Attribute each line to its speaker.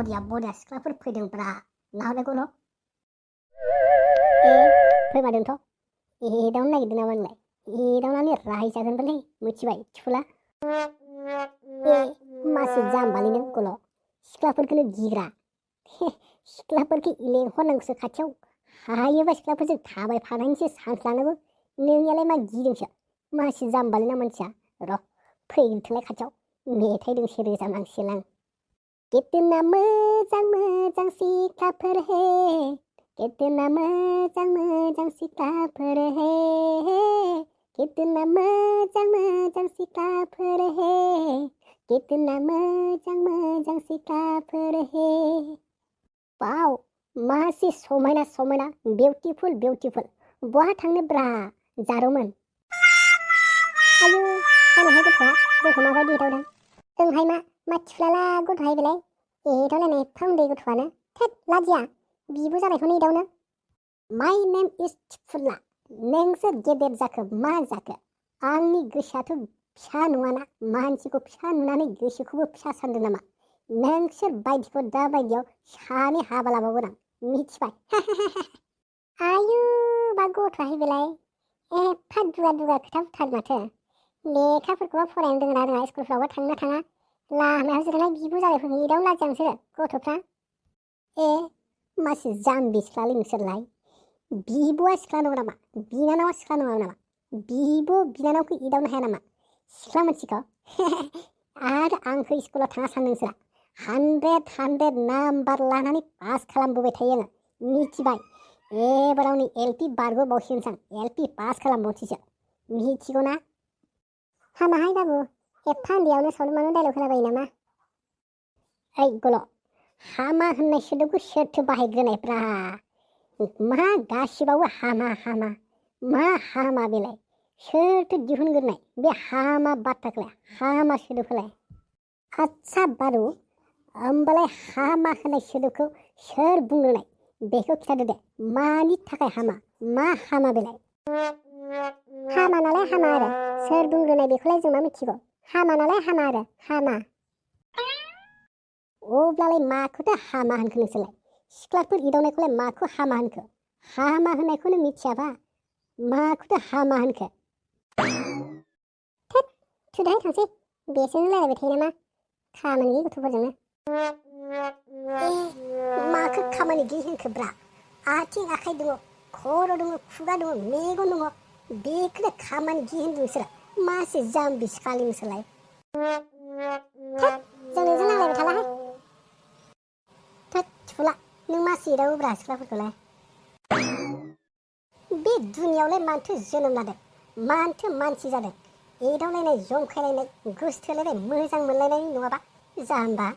Speaker 1: बरिया सिख्लाफोर फैदोंब्रा नाहरलाय गल' फैमारदोंथ' एदावनो नागिरदों नामा नोंलाय एदावनानै रायजागोनबोलै मिथिबाय थिफुला मासि जाम्बालै नों गल' सिख्लाफोरखौनो गिग्रा सिख्लाफोरखौ लेंहरनांगौसो खाथियाव हायोबा सिख्लाफोरजों थाबायफानायनिसो सान्स लानांगौ नोंनियालाय मा गिदोंसो मासि जाम्बालै ना मानसिया र' फैग्रोथोलाय खाथियाव मेथाइ दोंसे रोजाबनांसिगोन आं कितना मोजां सिख्लाफोर हे कितना मोजां सिख्लाफोर हे कितना मोजां सिख्लाफोर हे कितना मोजां सिख्लाफोर हे वाव मासि समायना बिउटिफुल बहा थांनो ब्रा जारौमोन आयु हनैहाय गथ'आ जोंखौ माबायदि एदावदों ओंहाय मा थिफुलाला गथ'हाय बेलाय एदावलायनाय एफा उन्दै गथ'आनो थेद लाजिया बिब' जानायखौनो एदावनो माय नेम इज थिफुला नोंसोर गेदेर जाखो मा जाखो आंनि गोसोआथ' फिसा नङाना मानसिखौ फिसा नुनानै गोसोखौबो फिसा सानदों नामा नोंसोर बायदिखौ दा बायदियाव सानै हाबा लाबावगोन आं मिथिबाय आयु बा गथ'हाय बेलाय एफा दुगा खोथा बुंथारो माथो लेखाफोरखौबा फरायनो रोङा रोङा स्कुलफ्रावबो थांना थाङा लामायाव जिरायनाय बिब' जानायफोरखौ एदावनो लाजिया नोंसोरो गथ'फ्रा मासि जाम्बि सिख्लालै नोंसोरलाय बिब'आ सिख्ला नङा नामा बिनानावा सिख्ला नङा नामा बिब' बिनानावखौ एदावनो हाया नामा सिख्ला मानसिखौ आरो आंखौ स्कुलाव थाङा सान नोंसोरा 100 नाम्बार लानानै पास खालामबोबाय थायो आङो मिथिबाय एबारावनो एलपि बारग'बावसिगोनसो आं एलपि पास खालामबावनोसैसो मिथिगौ ना हामाहाय बाबु एफा उन्दैयावनो सल'मानो डाइलग होलाबायो नामा ओइ गल' हामा होननाय सोदोबखौ सोरथो बाहायग्रोनायब्रा मा गासिबावबो हामा मा हामा बेलाय सोरथो दिहुनग्रोनाय बे हामा बाथ्राखौलाय हामा सोदोबखौलाय आच्छा बारु होमबालाय हामा होननाय सोदोबखौ सोर बुंग्रोनाय बेखौ खिथादो दे मानि थाखाय हामा मा हामा बेलाय हामा नालाय हामा आरो सोर बुंग्रोनाय बेखौलाय जों मा मिथिगौ हामा नालाय हामा आरो हामा अब्लालाय माखौथो हामा होनखो नोंसोरलाय सिख्लाफोर एदावनायखौलाय माखौ हामा होनखो हामा होननायखौनो मिथियाबा माखौथो हामा होनखो थेद थुदाहाय थांसै बेसोरनो रायलायबाय थायो नामा खामानि गैयै गथ'फोरजोंनो माखौ खामानि गैयै होनखोब्रा आथिं आखाइ दङ खर' दङ खुगा दङ मेगन दङ बेखौनो खामानि गैयै होनदों नोंसोरो मासि जाम्बि सिख्लालै नोंसोरलाय थेद जों नोंजों नांलायबाय थालाहाय थेद थिफुला नों मासि एदावोब्रा सिख्लाफोरखौलाय बे दुनियावलाय मानोथो जोनोम लादों मानोथो मानसि जादों एदावलायनाय जंखायलायनाय गोसथोलायनाय मोजां मोनलायनाय नङाबा जाम्बा